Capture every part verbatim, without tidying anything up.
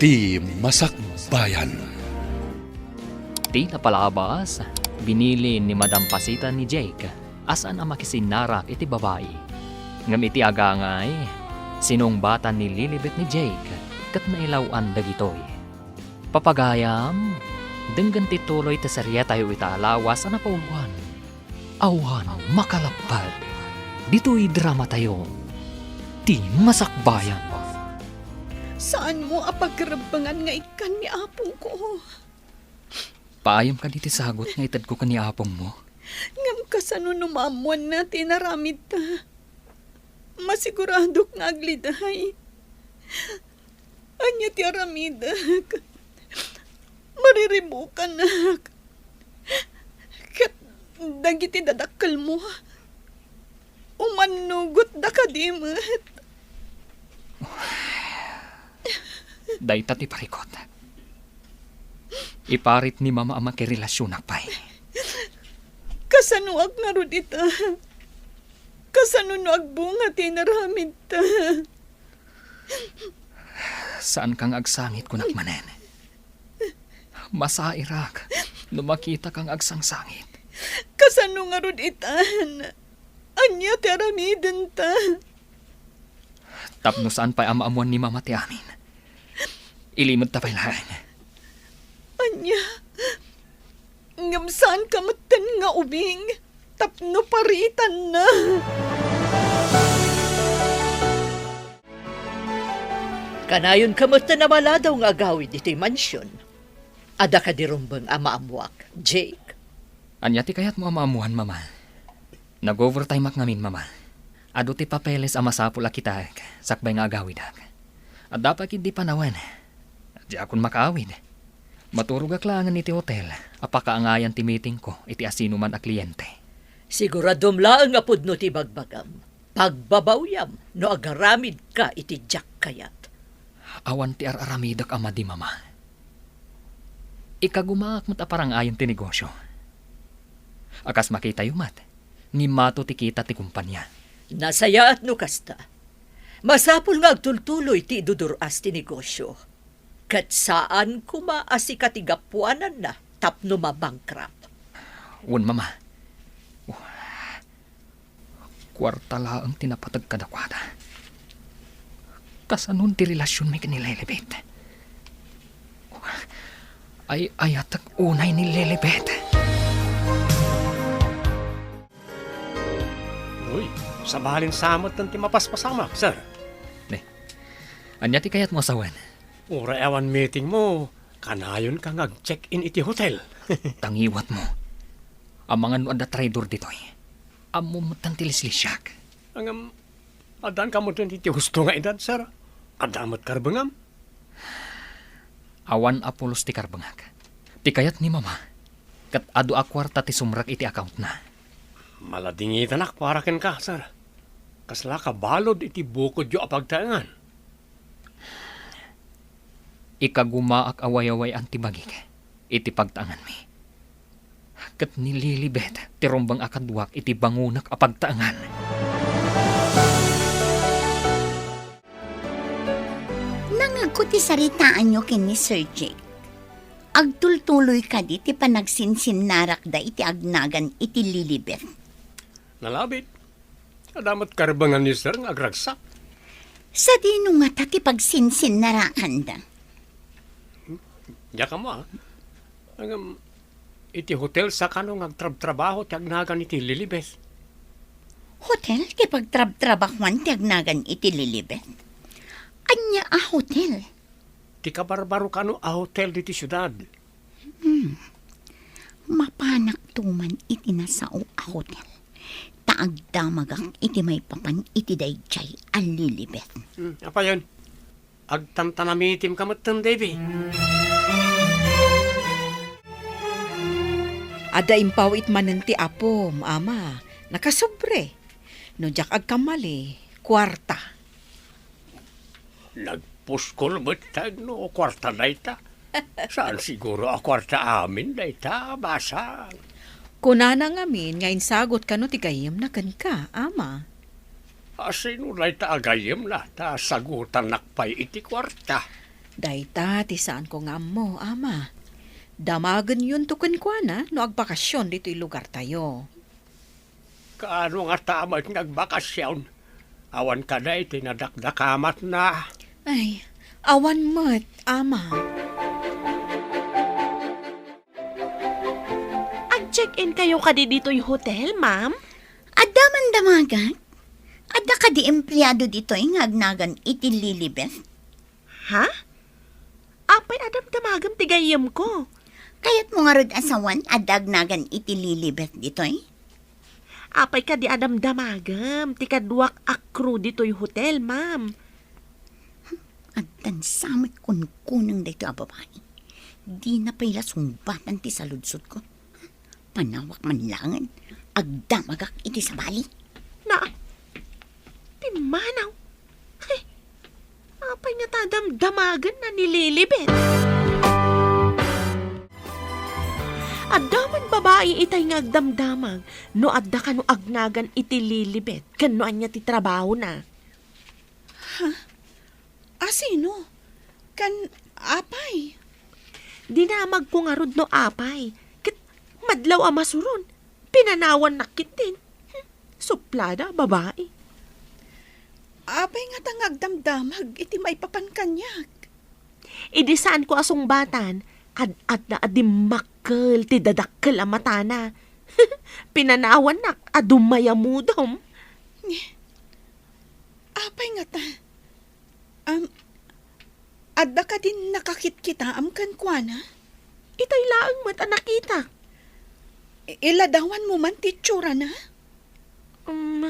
Ti Masakbayan. Ti napalabas, binilin ni Madam Pasita ni Jake a saan a makisinnarak iti babai. Ngem iti agangay, sinungbatan ni Lilibet ni Jake ket nailaw-an dagitoy. Papagayam, denggen ti tuloy ti serietayo ita a lawas a napauluan. Awan makalapped. Ditoy dramatayo, Ti Masakbayan. Saanmo a pagrebbengan nga ikkan ni apongko? Paayam kadi ti sagut nga itedko ken ni apongmo? Ngem kasano no maammoanna ti inaramidta? Masiguradok nga agliday. Ania ti aramidek? Mariribukanak. Ket dagiti dadakkelmo, umannugotda kadi met. Dayta ti parikut. Iparit ni Mama a makirelasionak pay. Kasanoak ngarud ita? Kasano no agbunga ti inaramidta? Saanka nga agsangit, kunak manen. Masairak no makitaka nga agsangsangit. Kasano ngarud itan? Ania ti aramidenta? Tapno saan pay a maammuan ni Mama ti amin, ilimedta pay laeng. Ania? Ngem saanka metten nga ubing tapno paritanna? Kanayonka metten a maladaw nga agawid iti mansion. Adda kadi rumbeng a maammuak, Jake? Ania ti kayatmo a maammuan, Mama? Nag-overtimeak ngamin, Mama. Adu ti papeles a masapul a kitaek sakbay nga agawidek. Adda pay ketdi panawen. Diakon makaawid. Maturogak laengen iti hotel a pakaangayan ti meetingko iti asinoman a kliente. Siguradom laeng a pudno ti ibagbagam. Pagbabawiam no agaramidka iti diak kayat. Awan ti ar-aramidek a madi, Mama. Ikagumaak met a parangayen ti negosio. A kas makitayo met, ngimmato ti kita ti kompania. Nasayaat no kasta. Masapul nga agtultuloy ti idudur-as ti negosio. Ket saan koma a sika ti gapuananna tapno mabankrupt. Wen, Mama. Kuarta laeng ti napateg kadakuada. Kasanon ti relasionmi ken ni Lilibet? Ay-ayatek unay ni Lilibet. Uy, sabalin sa metten ti mapaspasamak, sir. Ne, ania ti kayatmo a sawen? Uray awan meetingmo, kanayonka nga ag-check-in iti hotel. Tangiwatmo. Amangan no adda traidor ditoy. Ammom metten ti lislisiak. Ngem, addanka metten iti husto nga edad, sir. Adda met karbengam. Awan a pulos ti karbengak. Ti kayat ni Mama, ket adu a kuarta ti sumrek iti accountna. Maladingitanak para kenka, sir. Kaslaka balud iti bukodyo a pagtaengan. Ikagumaak a wayaway-an ti bagik iti pagtaenganmi. Ket ni Lilibet ti rumbeng a kaduak iti bangonak a pagtaengan. Nangegko ti saritaanyo ken ni Sir Jake. Agtultuloy kadi ti panagsinsinnarakda iti agnagan iti Lilibet? Nalabit. Adda met karbengan ni Sir nga agragsak. Sadino ngata ti pagsinsinnarakanda? Diak ammo, a. Ngem, iti hotel sa kano nga agtrabtrabaho ti agnagan iti Lilibet. Hotel ti pagtrabtrabahoan ti agnagan iti Lilibet? Ania a hotel? Ti kabarbaro kano a hotel diti siudad. Hmm. Mapanak tuman iti nasao a hotel. Ta agdamagak iti maipapan iti daydiay a Lilibet. Hmm, apayen? Agtantanamitimka metten, Davy. Adda impawit manen ti apom, Ama. Nakasubli. No diak agkamali, kuarta. Nagpuskol met ta no kuarta dayta. Saan siguro a kuarta amin dayta, basang. Kunana ngamin nga insagot kano ti gayyemna kenka, Ama. A, sino dayta a gayyemna ta sagutannak pay iti kuarta? Dayta ti saanko nga ammo, Ama. Damagenyonto kenkuana no agbakasion ditoy lugartayo. Kaano ngata met nga agbakasion? Awan kadi ti nadakdakamatna? Ay, awan met, Ama. Ag-check-in kayo kadi ditoy hotel, ma'am? Adda man damagak? Adda kadi empleado ditoy nga agnagan iti Lilibet? Ha? Apay a damdamagem ti gayyemko? Kayatmo ngarud a sawen a dagnagan iti Lilibet ditoy? Apay kadi a damdamagem ti kaduak a crew ditoy hotel, ma'am? Addan sa met kunkuneng daytoy a babai. Dina pay la sungbatan ti saludsodko. Panawak man laengen, agdamagak iti sabali. Na, pimmanaw. Hey, apay ngata damdamagenna ni Lilibet? Adda man babai itay nga agdamdamag no adda kano agnagan iti Lilibet ken no ania ti trabahona. Ha? A sino? Kan apay? Dinamagko ngarud no apay. Ket madlaw a masuron, pinanawannak ketdin. Hmm, suplada a babai. Apay ngata nga agdamdamag iti maipapan kaniak? Idi saanko a sungbatan, ad-adda a dimmakkel ti dadakkel a matana. Pinanawannak a dumayamudom. Apay ngata? Am, adda kadin nakakitkitaam kenkuana? Itay laeng met a nakitak. I-, iladawanmo man ti itsurana? Um,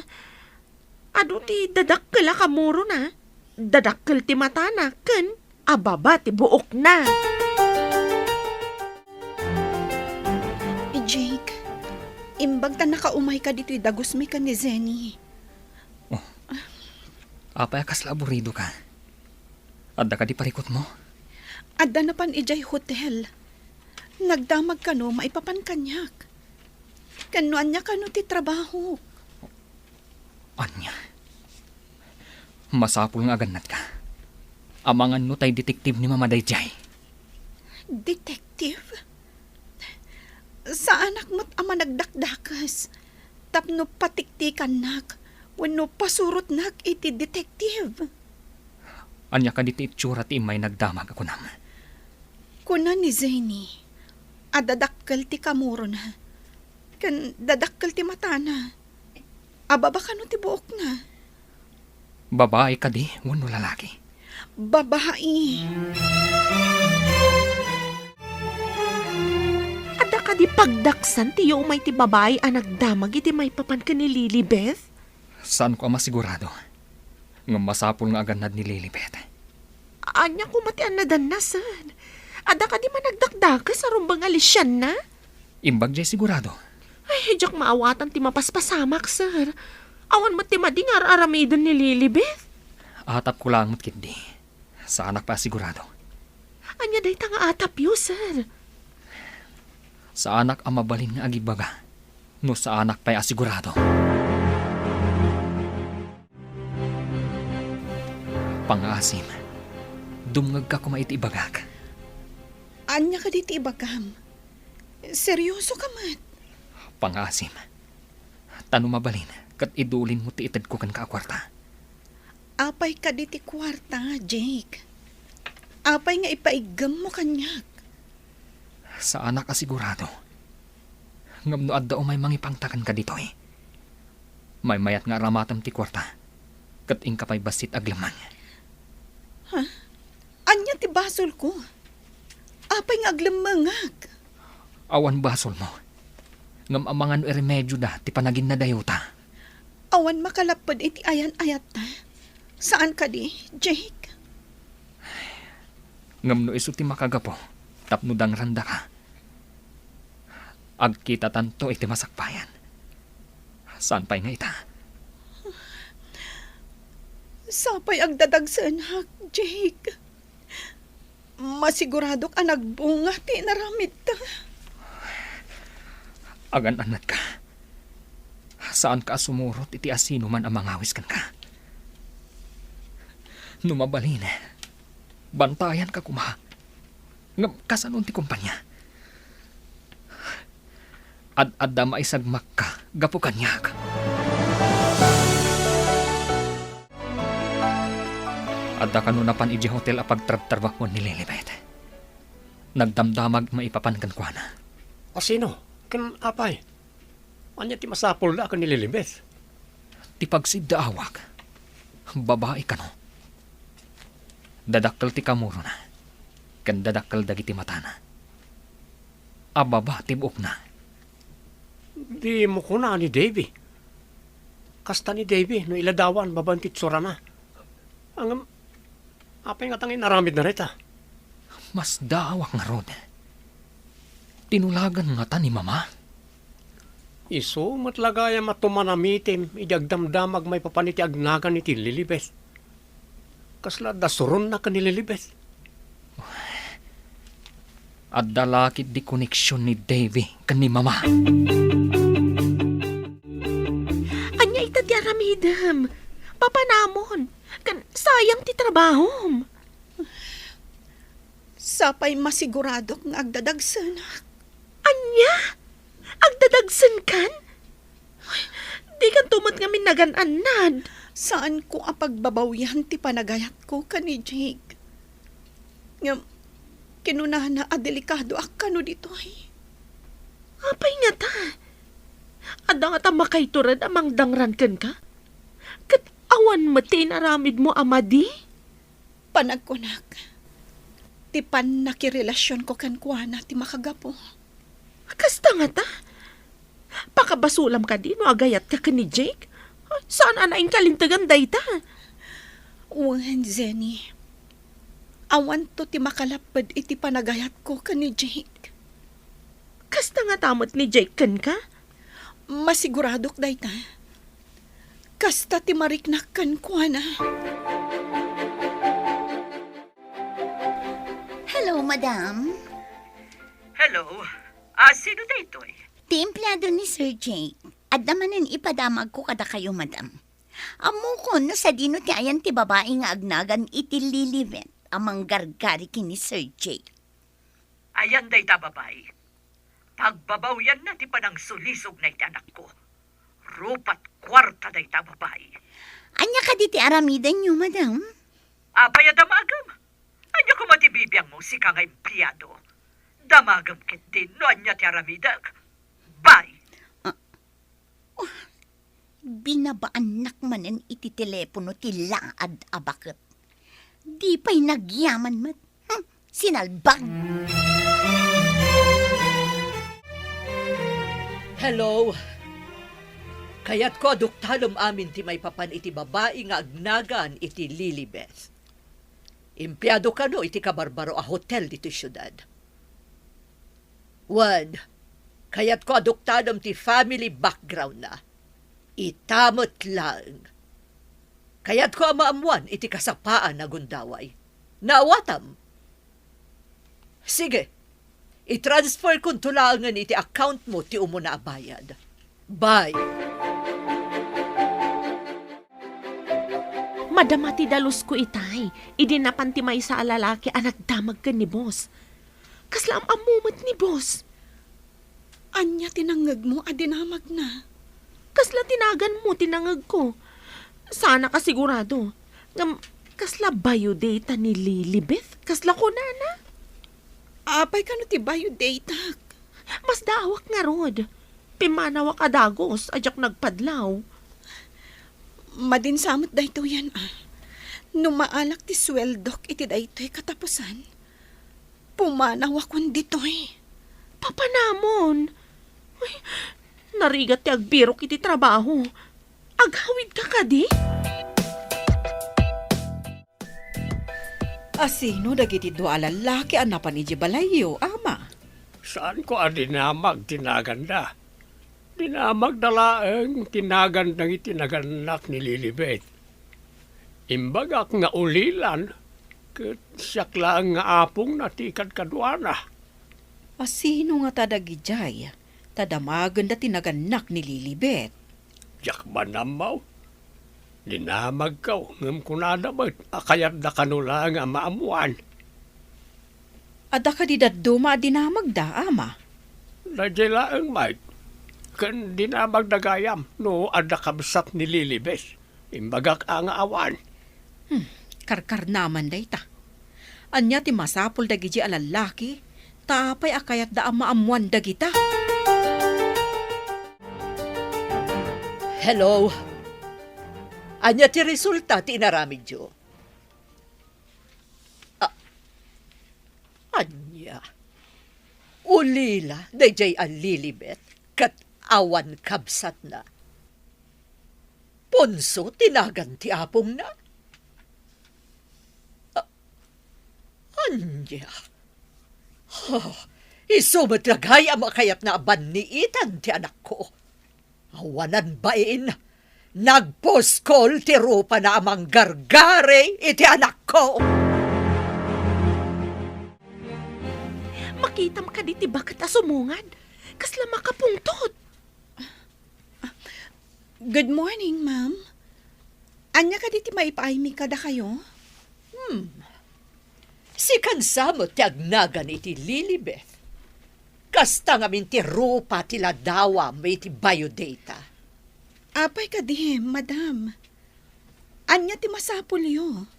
adu ti dadakkel a kamurona, dadakkel ti matana, ken ababa ti buokna. Jake, imbag ta nakaumayka ditoy dagusmi ken ni Zenny. Oh. Apay a kasla aburidoka? Adda kadi parikutmo? Adda napan idiay hotel. Nagdamag kano maipapan kaniak. Ken no ania kano ti trabahok? Ania? Masapul nga agannadka. Amangan no tay detective ni Mama daydiay. Detective? Saanak met a managdakdakes tapno patiktikannak wenno pasurotnak iti detective. Ania kadi ti itsura ti immay nagdamag a kunam? Kuna ni Zeni a dadakkel ti kamurona ken dadakkel ti matana. Ababa kano ti buokna? Babai kadi wenno lalaki? Babai. Adda kadi pagdaksan ti umay ti babai a nagdamag iti maipapan ken ni Lilibeth? Saanko a masigurado. Ngem masapul nga agannad ni Lilibeth. Ania koma ti annadanna, sir? Adda kadi managdakdakes a rumbeng a lisianna? Imbag jay sigurado. Ay, diak maawatan ti mapaspasamak, sir. Awan met ti madi nga ar-aramiden ni Lilibeth. Atapko laeng met ketdi. Saanak pay a sigurado. Ania dayta nga atapyo, sir? Saanak a mabalin nga agibaga no saanak pay a sigurado. Pangaasim, dumngegka koma iti ibagak. Ania kadi ti ibagam? Seryoso ka met? Pangaasim, ta no mabalin, ket idulinmo ti itedko kenka a kuarta. Apay kadi ti kuarta, Jake? Apay nga ipaigemmo kaniak? Saanak a sigurado. Ngem no adda umay mangipangta kenka ditoy, maymayat nga aramatem ti kuarta, ket inka pay bassit aglemmeng. Ha? Ania ti basolko? Apay nga aglemmengak? Awan basolmo. Ngem amangan no iremedioda ti panaginnadayota. Awan makalapped iti ayan-ayatta. Saan kadi, Jake? Ngem no isu ti makagapu tapno dangrandaka, agkitatanto iti masakbayan. Saan pay nga ita? Sapay agdadagsenak, Jake. Masiguradok a nagbunga ti inaramidta. Agan-annadka. Saanka a sumurot iti asinoman a mangawis kenka. No mabalin, Bantayanka koma. Ngem kasano ti kompania? Ad-adda maisagmakka gapu kaniak. Adda kano napan idiay hotel a pagtrabtrabahuan ni Lilibet. Nagdamdamag maipapan kenkuana. A sino? Ken apay? Ania ti masapulda ken ni Lilibet? Ti pagsiddaawak, babai kano. Dadakkel ti kamurona, ken dadakkel dagiti matana. Ababa ti buokna. Dimo kuna ni Davy. Kasta ni Davy no iladawan babaen ti itsurana. Ngem, apay ngata nga inaramidna dayta? Masdaawak ngarud. Tinulagan ngata ni Mama? Isu met la gayam a tumanamitim idi agdamdamag maipapan iti agnagan iti Lilibet. Kasla adda suronna ken ni Lilibet? Adda la ketdi koneksion ni Davy ken ni Mama. Ania ita ti aramidem? Papanamon, ken sayang ti trabahom. Sapay masiguradok nga agdadagsenak. Ania? Agdadagsenkan? Ay, dikanto met ngamin nagan-annad. Saanko a pagbabawian ti panagayatko ken ni Jake. Ngem, kinunana a delikadoak kano ditoy. Apay ngata? Adda ngata makaiturod a mangdangran kenka? Ket awan met ti inaramidmo a madi? Panagkunak, ti pannakirelasionko kenkuana ti makagapu. Kasta ngata? Pakabasolam kadi no agayatka ken ni Jake? Saan a nainkalintegan dayta? Wen, Jenny. Awanto ti makalapped iti panagayatko ken ni Jake. Kasta ngata met ni Jake kenka? Masiguradok dayta. Kasta ti mariknak kenkuana. Hello, madam. Hello. Ah, sino daytoy? Ti empleado ni Sir Jake. Adda manen ipadamagko kadakayo, madam. Ammokon no sadino ti ayan ti babai nga agnagan iti Lilibet a manggargari ken ni Sir Jake. Ayan dayta babai. Pagbabawianna ti panangsulisogna iti anakko. Rupat kuarta dayta babai. Ania kadi ti aramidenyo, madam? Apay a damagem? Ania koma ti bibiangmo, sika nga empleado? Damagem ketdin no ania ti aramidek. Bye. Ah, oh, binabaannak manen iti telepono ti laad a baket. Di pay nagyaman met. Hmm, sinalbag! Hello. Kayatko a duktadem amin ti maipapan iti babai nga agnagan iti Lilibet. Empleado kano iti kabarbaro a hotel ditoy siudad. Wen, kayatko a duktadem ti family background na. Ita met laeng. Kayatko a maammoan iti kasapaan a gundaway. Naawatam? Sige, i-transfer konto laengen iti account mo ti umuna a bayad. Bye. Madama ti dalusko itay, idi napan ti maysa a lalaki a nagdamag ken ni boss. Kasla am-ammo met ni boss. Ania ti nangngegmo a dinamagna? Kasla ti naganmo ti nangngegko. Saanak a sigurado. Ngem, kasla biodata ni Lilibeth? Kasla kunana? Apay kano ti biodatak? Masdaawak ngarud. Pimmanawak a dagus a diak nagpadlaw. Madin sa met daytoyen, a. No maalak ti sueldok iti daytoy katapusan, pumanawakon ditoy. Papanamon? Ay, narigat ti agbirok iti trabaho. Aghawidka kadi? A sino dagiti dua a lallaki a napan idiay balayyo, ama? Saanko a dinamag ti naganda. Dinamagda laeng ti nagan dagiti nagannak ni Lilibet. Imbagak nga ulilan, ket siak laeng nga apongna ti kadkaduana. A sino ngata dagidiay, ta damagenda ti nagannak ni Lilibet? Diak man ammo. Dinamagko, ngem kunada met a kayatda kano la nga maammoan. Adda kadi dadduma a dinamagda, Ama? Daydiay laeng, Mike. Ken dinamagda gayam no adda kabsat ni Lilibeth. Imbagak a nga awan. Hmm, karkarnaman dayta. Ania ti masapul dagidi a lallaki? Ta apay a kayatda a maammoan dagita? Hello? Ania ti resulta ti inaramidyo? Ah, ania? Ulila daydiay a Lilibeth ket awan kabsatna. Ponso ti nagan ti apongna? Ah, ania? Oh, isu met la gayam a kayatna a banniitan ti anakko. Awanan bain, nagpuskol ti rupana a manggargari iti anakko. Makitam kadi ti baket a sumungad? Kasla makapungtot. Good morning, ma'am. Ania kadi ti maipaaymi kadakayo? Hmm. Sikan sa met ti agnagan iti Lilibeth. Kasta ngamin ti rupa ti ladawam iti biodata. Apay kadi, madam? Ania ti masapulyo?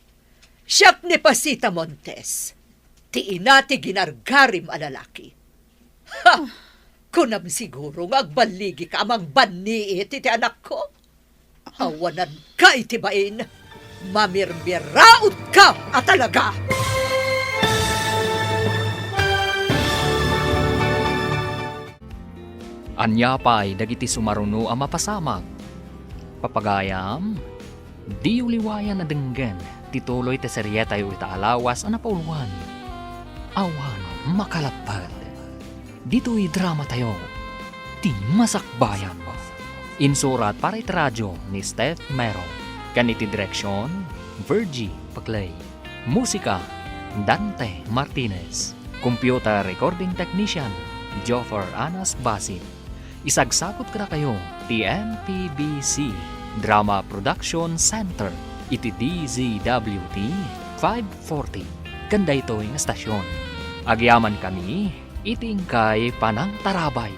Siak ni Pasita Montes, ti ina ti ginargarim a lalaki. Ha! Kunam siguro nga agballigika a mangbanniit iti anakko? Awananka iti bain, mamirmiraotka a talaga! Ania pay dagiti sumaruno a mapasamak? Papagayam, diyo liwayan a denggen ti tuloy ti serietayo ita a lawas a napauluan. Awan makalapped. Ditoy dramatayo, Ti Masakbayan. Insurat para iti radio ni Steph Mero. Ken iti direksion, Virgie Paclay. Musika, Dante Martinez. Computer recording technician, Joffer Anas Basit. Isagsagutko kadakayo ti M P B C Drama Production Center iti D Z W T five forty ken daytoy nga estasion. Agyamankami iti inkay panangtarabay.